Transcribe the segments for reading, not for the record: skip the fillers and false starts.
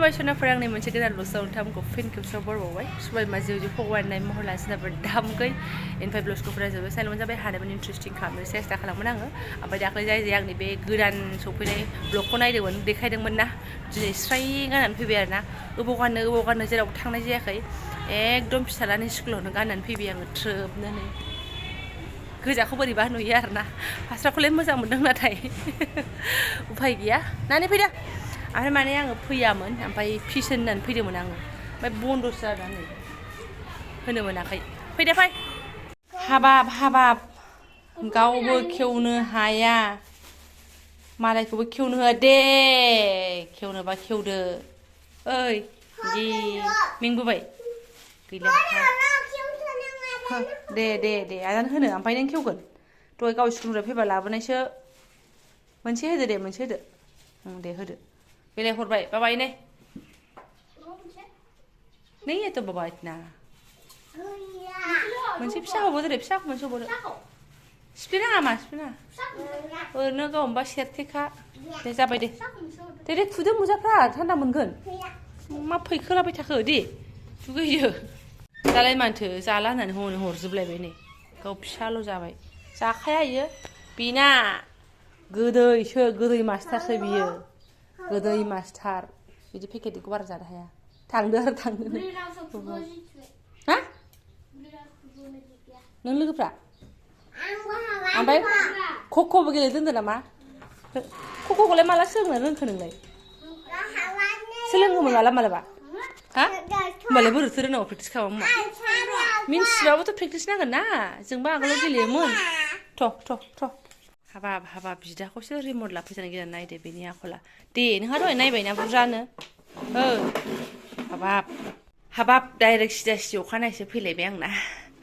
खुलुमबाय सनाफोर आंनि मोनसे गोदान ब्लगआव नोंथांमोनखौ फिन खेबसेयाव बरबावबाय सबायमा जिउ फगवाननाय महर लासिनाफोर दामगै इनफाय ब्लगखौ फरायजोबो साइलेन्ट जाबाय हानायमोन इन्ट्रेस्टिं खालामनो सेस्था खालामोन आङो ओमफ्राय दाख्लै जाय आंनि बे गोदान सफैनाय ब्लगखौ नायदोंमोन देखायदोंमोन ना दिनै स्राय गाननानै फैबाय आरोना अबाव गाननो जेरावबो थांनाय जायाखै एकदम फिसालानि स्कुलावनो गाननानै फैबाय आङो थ्रोबनो नै गोजाखौ बोरैबा नुयो आरोना फास्राखौलाय मोजां मोनदों नाथाय उफाय गैया नानै फैदो ओमफ्राय माने आङो फैयामोन ओमफ्राय फिस होननानै फैदोंमोन आङो ओमफ्राय बन्दसो जानानै होनो मोनाखै फैदो फै हाबाब गावबो खेवनो हाया मालायखौबो खेवनो होआ दे खेवनोबा खेवदो ओइ दे मेंबोबाय गैला दे आजानो होनो ओमफ्राय नों खेवगोन दहाय गाव स्कुलनिफ्राय फैबा लाबोनायसो मोनसे होदो दे मोनसे होदो दे होदो बेलाय हरबाय बाबाय नै नहीं है तो बाबा इतना मोनसे फिसा हबोदो दे फिसाखौ मोनसे हबोदो सिफ्लेनाङा मा सिफ्लेनाङा ओरैनो गावनोबा सेरथेखा दे जाबाय दे खुदो मुजाफ्रा थान्दा मोनगोन मा फैखोलाबाय थाखो दे दुगैदो दालाय मानथो जाला होननानै हरजोबलायबाय नै गाव फिसाल' जाबाय जाखाया इयो बेना गोदैसो गोदै मास्टारसो बियो गोदै मास्टार बिदि पेकेटखौ बारा जानो हाया थांदो हा नों लोगोफ्रा ओमफ्राय खख'बो गेलेदों होनदों नामा खख'खौलाय माला सोलोंनो रोंखो नोंलाय सोलोङोमोन मालाबा हा होमबालाय बोरैथो रोंनांगौ प्रेक्टिस खालामो मा मिन्थिबाबोथ' प्रेक्टिस नांगोन ना जोंबो आगोलाव गेलेयोमोन थ' हाबाब बिदाखौसो रिमट लाफैजानो गिनानै नायदो बेनि आखला दे नोंहा दहाय नायबायना बुरजानो हाबाब डाइरेक्ट सिदा अखानायसो फैलायबाय आंना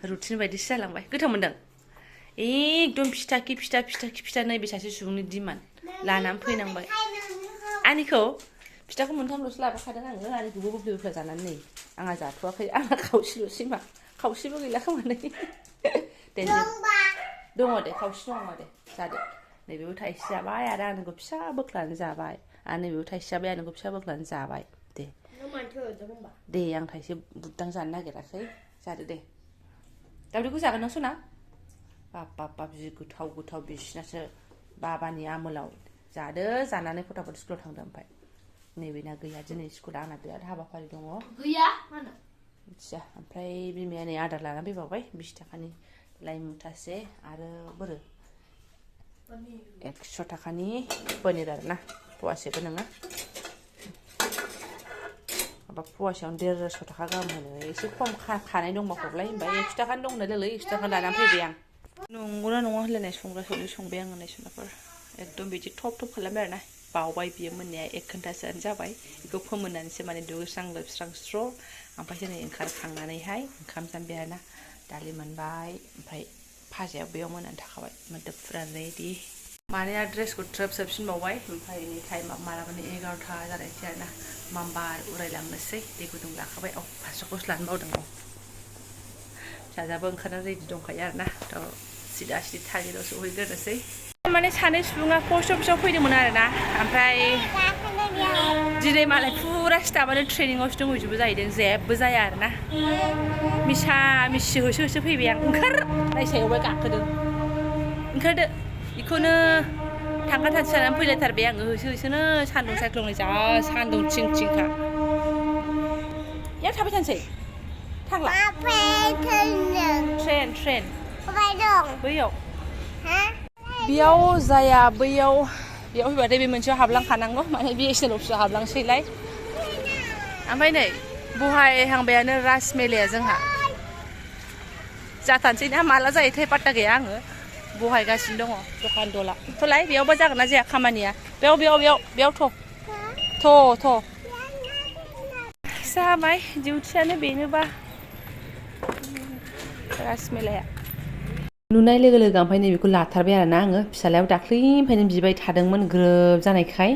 रुटिन बायदिसो जालांबाय गोथाव मोनदों एकदम फिथा नैबे सासे सुबुंनि दिमान्ड लानानै फैनांबाय आंनिखौ फिथाखौ मोनथामल'सो लाबोखादों आङो आंनिखौबो बुफ्ला जानानै नै आंहा जाथ'वाखै आंहा खावसेल'सै मा खावसेबो गैला खोमा नै दे दङ दे खावसे दङ दे जादो नैबेबो थाइसे जाबाय आरो आंनिखौ फिसा बोख्लानानै जाबाय आरो नैबेबो थाइसे जाबाय आंनिखौ फिसा बोख्लानानै जाबाय दे आं थाइसे बुरदां जानो नागिराखै जादो दे दावदैखौ जागोन नों सना बाब जि गोथाव बिसिनासो बाबानि आमोलाव जादो जानानै फटाफट स्कुलाव थांदो ओमफ्राय नैबेना गैया दिनै स्कुला आंना बिराद हाबाफारि दङ गैया मिथिया ओमफ्राय बिमाया नै आदार लानानै फैबावबाय 20 थाखानि लाइ मुथासे आरो बोरो 100 थाखानि पनिर आरोना फवासेबो नङा माबा फवासेयावनो 150 थाखा गाहाम होनो एसे खम खानाय दंबा हरलाय होनबाय 100 थाखानि दं होनलाय 100 थाखा लानानै फैबाय आं नंगौना नङा होनलायनाय संबाय आङो नायसुनाफोर एकदम बिदि थप खालामबाय आरोना बावबाय बियो मोननाया 1 घन्टासोआनो जाबाय बेखौ फोमोननानैसो माने दुगैस्रां लोबस्रां स्र' ओमफ्राय जोङो ओंखारखांनानैहाय ओंखाम जानबाय आरोना दालि मोनबाय ओमफ्राय भाजाया बेयाव मोननानै थाखाबाय मोदोब फुरा रेडि माने ड्रेसखौ ट्रोब सोबफिनबावबाय ओमफ्राय नै टाइमा मालाबानो 11ता जानायसै आरोना मामबार उरायलांनोसै दै गुदुं लाखाबाय फास्राखौसो लानो बावदों फिसाजाबो ओंखारनानै रेडि दंखायो आरोना थ' सिदा थागिराव सहैग्रोनोसै माने सानै सुबुङा पस्ट अफिसाव फैदोंमोन आरोना ओमफ्राय दिनै मालाय फुरा स्टाफानो ट्रेनिंआवसो दंहैजोबो जाहैदों जेबो जाया आरोना मिसा मिसि होसो फैबाय आं ओंखार नायसायावबो गाखोदों ओंखारदो बेखौनो थांसै जानानै फैलायथारबाय आङो होसोनो सान्दुं सायख्लुंनि जा सान्दुं थिंखा याव थाबाय थानोसै थांला ट्रेन बैयाव बेयाव जाया बैयाव फैबाथाय बे मोनसेयाव हाबलांखानांगौ माने बे स्टेसनावसो हाबलांसैलाय ओमफ्राय नै बहायहांबायानो राज मेलाया जोंहा जाथारनोसै ना माला जायोथाय पात्ता गैया आङो बहायगासिनो दङ दखान दला थ'लाय बेयावबा जागोन ना जाया खामानिया बेयाव थ' जाबाय डिउटियानो बेनोबा राज मेलाया नुनाय लोगो ओमफ्राय नैबेखौ लाथारबाय आरोना आङो फिसालायाव दाख्लैनिफ्रायनो बिबाय थादोंमोन ग्रोब जानायखाय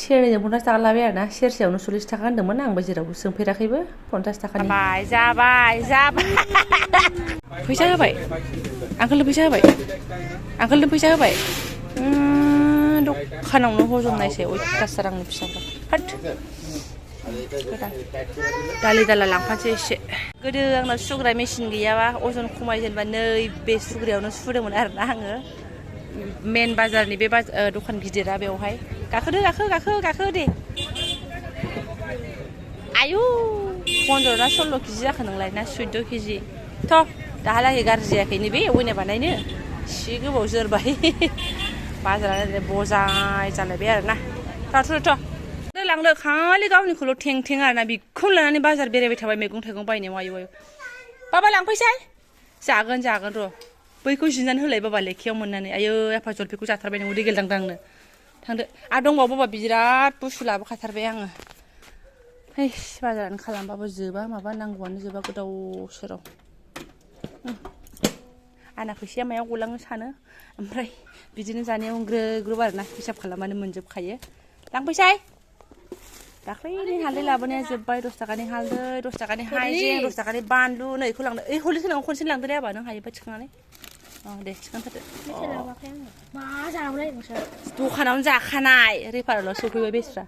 सेरनैजों 50 थाखा लाबाय आरोना सेरसेयावनो 40 थाखा होनदोंमोन आंबो जेरावबो सोंफेराखैबो 50 थाखानि जाबाय फैसा होबाय आंखोलनो फैसा होबाय दखानावनो हजमनायसै अयथासार आंनि फिसाफ्रा हट दालि दाला लांफानोसै एसे गोदो आंनाव सुग्रा मेसिन गैयाबा अजन खमाय जेनेबा नैबे सुग्रायावनो सुदोंमोन आरोना आङो मेन बाजारनि बे दखान गिदिरा बेवहाय गाखो दे आयु 15 ना 16 केजि जाखो नोंलाय ना 14 केजि थ' दाहालागै गाज्रि जायाखै नैबे अयना बानायनो एसे गोबाव जोरबाय बाजारा बजाय जालायबाय आरोना थ' लांदो खालि गावनिखौल' थें आरोना बेखौनो लानानै बाजार बेरायबाय थाबाय मैगं थाइगं बायनायाव आयु बाबा लांफैसाय जागोन र' बैखौ जिनानै होलाय बाबा लेखायाव मोननानै आयो आफा जलफिखौ जाथारबाय नों उदै गेलदांदांनो थांदो दंबावो बाबा बिराद बुस्थु लाबोखाथारबाय आङो बाजारानो खालामबाबो जोबा माबा नांगौआनो जोबा गोदाव सोराव आंना फैसाया मायाव गलाङो सानो ओमफ्राय बिदिनो जानायाव ग्रोब आरोना हिसाब खालामनानै मोनजोबखायो लांफैसाय दाख्लैनि हालदै लाबोनाया जोब्बाय 10 थाखानि हालदै 10 थाखानि हाइजें 10 थाखानि बानलु नै इखौ लांदो हलसेल लांनो खनसे लांदो दे आबा नों हायोबा थिखांनानै दे थिखांथारदो मा जानांगौलै नोंसोर दखानावनो जाखानाय रेफाराल' सफैबाय बेस्रा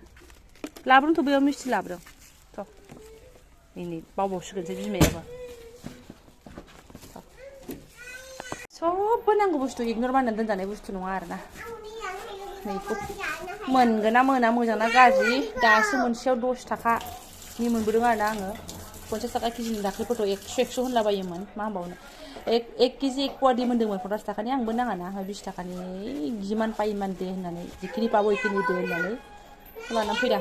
लाबोदों थ' बेयाव मिस्थि लाबोदों थ' नै बावबावसिगोनसो बिमायाबो सबबो नांगौ बुस्थु इगनर बानायनानै दोनजानाय बुस्थु नङा आरोना नैखौ मोनगोन ना मोना मोजां ना गाज्रि दासो मोनसेयाव 10 थाखानि मोनबोदों आरोना आङो 50 थाखा केजिनि दाख्लैफोरथ' 100 होनलाबायोमोन मा होनबावनो 1 केजि 1 कुवादि मोनदोंमोन 50 थाखानि आंबो नाङाना 20 थाखानि जिमान पाइ इमान दे होननानै जिखिनि पाबो इखिनि दे होननानै लानानै फैदां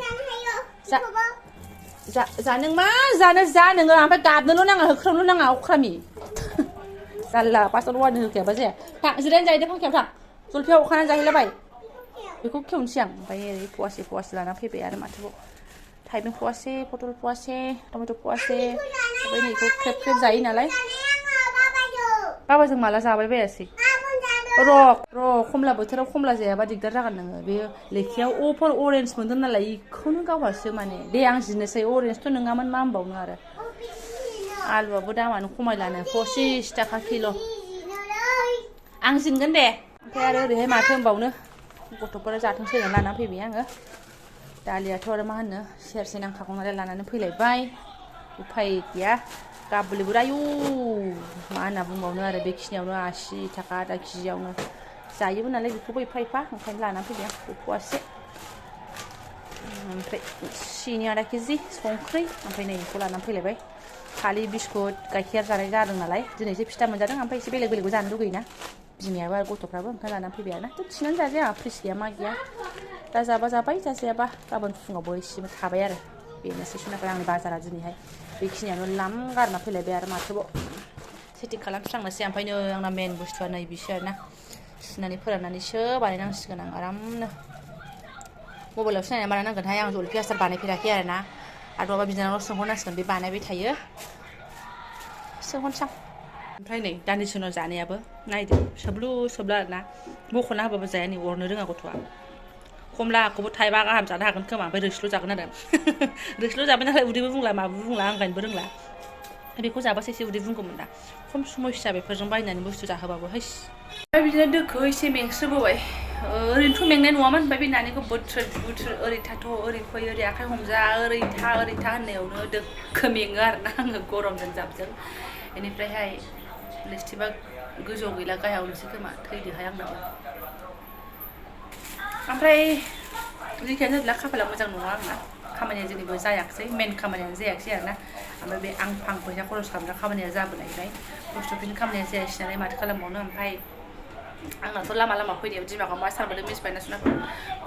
जा नों मा जानो जा नोङो ओमफ्राय गाबनोल' नाङा होख्रावनोल' नाङा अख्रामि जाल्ला फार्स्टआव वार्निं होखायाबा जाया थां जिरायनो जाहैदो फांखायाव थां जलफियाव अखानानै जाहैलाबाय बेखौ खेवनोसै आं ओमफ्राय ओरै फवासे लाना फैबाय आरो माथोबाव थाइबें फवासे पटल फवासे टमेट' फवासे ओमफ्राय नैखौ ख्रेब जायो नालाय बाबाजों माला जाबाय बायासै र' खमला बोथोराव खमला जायाबा दिगदार जागोन नोङो बे लेखायाव अरेन्ज मोनदों नालाय इखौनो गावहासो माने दे आं जिनोसै अरेन्जथ' नङामोन मा होनबावनो आरो आलुआबो दामानो खमायलानो 25 थाखा किल' आं जिनगोन दे ओमफ्राय आरो ओरैहाय माथो होनबावनो गथ'फोरा जाथोंसै होननानै लानानै फैबाय आङो दालियाथ' आरो मा होनो सेरसे नांखागौ नालाय लानानै फैलायबाय उफाय गैया गाबुलिबुर आयु मा होनना बुंबावनो आरो बेखिनियावनो 80 थाखा आधा केजियावनो जायोबो नालाय बेखौबो एफा ओंखायनो लानानै फैबाय आं फवासे ओमफ्राय सिनि आधा केजि संख्रि ओमफ्राय नै बेखौ लानानै फैलायबाय खालि बिस्कुट गाइखेर जानाय जादों नालाय दिनैसो फिथा मोनजादों ओमफ्राय एसे बेलेगबो जानो लुगैयोना बिमायाबो आरो गथ'फ्राबो ओंखायनो लानानै फैबाय आरोना थिनानै जाजाया फ्रिज गैया मा गैया दा जाबा जाबाय जाजायाबा गाबोन फुङावबो एसे थाबाय आरो बेनोसै सुनाफोर आंनि बाजारा दिनैहाय बेखिनियावनो लाम गारना फैलायबाय आरो माथोबाव सेटिं खालामस्रांनोसै ओमफ्राय नै आंना मेन बुस्थुआ नैबेसो आरोना सुनानै फोराननानैसो बानायनांसिगोन आं आरामनो मबाइलावसो नायनानै बानायनांगोनहाय आं जलफि आसार बानायफेराखै आरोना आरो नङाबा बिनानाव सोंहरनांसिगोन बे बानायबाय थायो सोंहरसां ओमफ्राय नै दान्दिसे उनाव जानायाबो नायदो सोबला आरोना बख'ना होबाबो जाया नै अरनो रोङा गथ'आ खमलाखौबो थाइबा गाहाम जानो हागोन खोमा ओमफ्राय रोसिल' जागोन आरो रोसिल' जाबाय नालाय उदैबो बुंला माबो बुंला आंगायनोबो रोंला बेखौ जाबासो एसे उदै बुंगौमोन दा खम समयसा बेफोरजों बायनानै बुस्थु जाहोबाबो हैस ओमफ्राय बिदिनो दोखो एसे मेंस्रोबोबाय ओरैनोथ' मेंनाय नङामोन ओमफ्राय बे नानिखौ बोथ्रोद ओरै थाथ' ओरै फै ओरै आखाइ हमजा ओरै था होननायावनो दोखो मेङो आरोना आङो गरमजों जाबजों बेनिफ्रायहाय लिस्टिबा गोजौआव गैला गाहायावनोसै खोमा थैदोहाय आंनाबो ओमफ्राय जिखियानो जादोला खाफाला मोजां नङा आंना खामानिया जेनिबो जायाखिसै मेन खामानियानो जायाखिसै आरोना ओमफ्राय बे आं फैसा खरस खालामग्रा खामानिया जाबोनायलाय बुस्थुफोरनि खामानिया जायाखिसै नालाय माथो खालामबावनो ओमफ्राय आंनाथ' लामा फैनायाव दिमागाव मा सानबोदों मिथिबायना सुनाफोर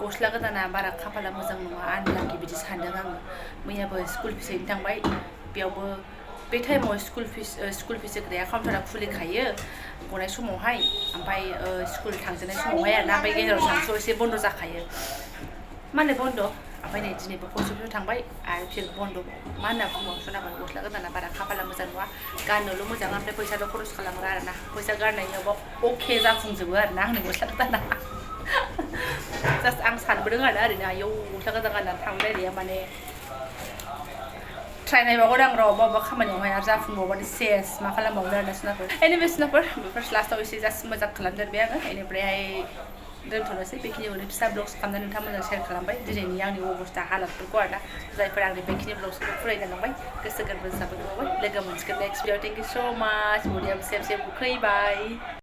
गस्ला गोदाना बारा खाफाला मोजां नङा आनलाखि बिदि सानदों आङो मैयाबो स्कुल फिस हैनो थांबाय बेयावबो बे टाइमाव स्कुल फिस होग्राया काउन्टारा खुलिखायो गनाय समावहाय ओमफ्राय स्कुल थांजेननाय समावहाय आरोना ओमफ्राय गेजेराव सानसुआव एसे बन्द' जाखायो मा होनो बन्द' ओमफ्राय नै दिनैबो पस्ट अफिसाव थांबाय आरो फिर बन्द' मा होनना बुङो सुनाफोर गस्ला गोदाना बारा खाफाला मोजां नङा गाननोल' मोजां ओमफ्राय फैसाल' खरस खालामग्रा आरोना फैसा गारनायावबो अके जाफुंजोबो आरोना आंनि गस्ला गोदाना जास्ट आं सानबोदों आरोना ओरैनो आयौ गस्ला गोदान गाननानै थांलायनाया माने ट्राइ नायबावगोन आं र' अबेबा खामानियावहाय आरो जाफुंबावबानो सेस मा खालामबावनो आरोना सुनाफोर एनिवे सुनाफोर बेफोर लास्टआव एसे जास्ट मोजां खालामदेरबाय आङो बेनिफ्रायहाय दोनथ'नोसै बेखिनियावनो फिसा ब्लग्स खालामनानै नोंथांमोनजों शेयार खालामबाय दिनैनि आंनि अबस्था हालोदफोरखौ आरोना जायफोर आंनि बेखिनि ब्लग्सखौ फरायनो लांबाय गोसो गोरबो साबायखर बावबाय लोगो मोनसिगोन नेक्स्ट भिडिअ थेंक इउ स' माच बरिया सेब सेब उखैबाय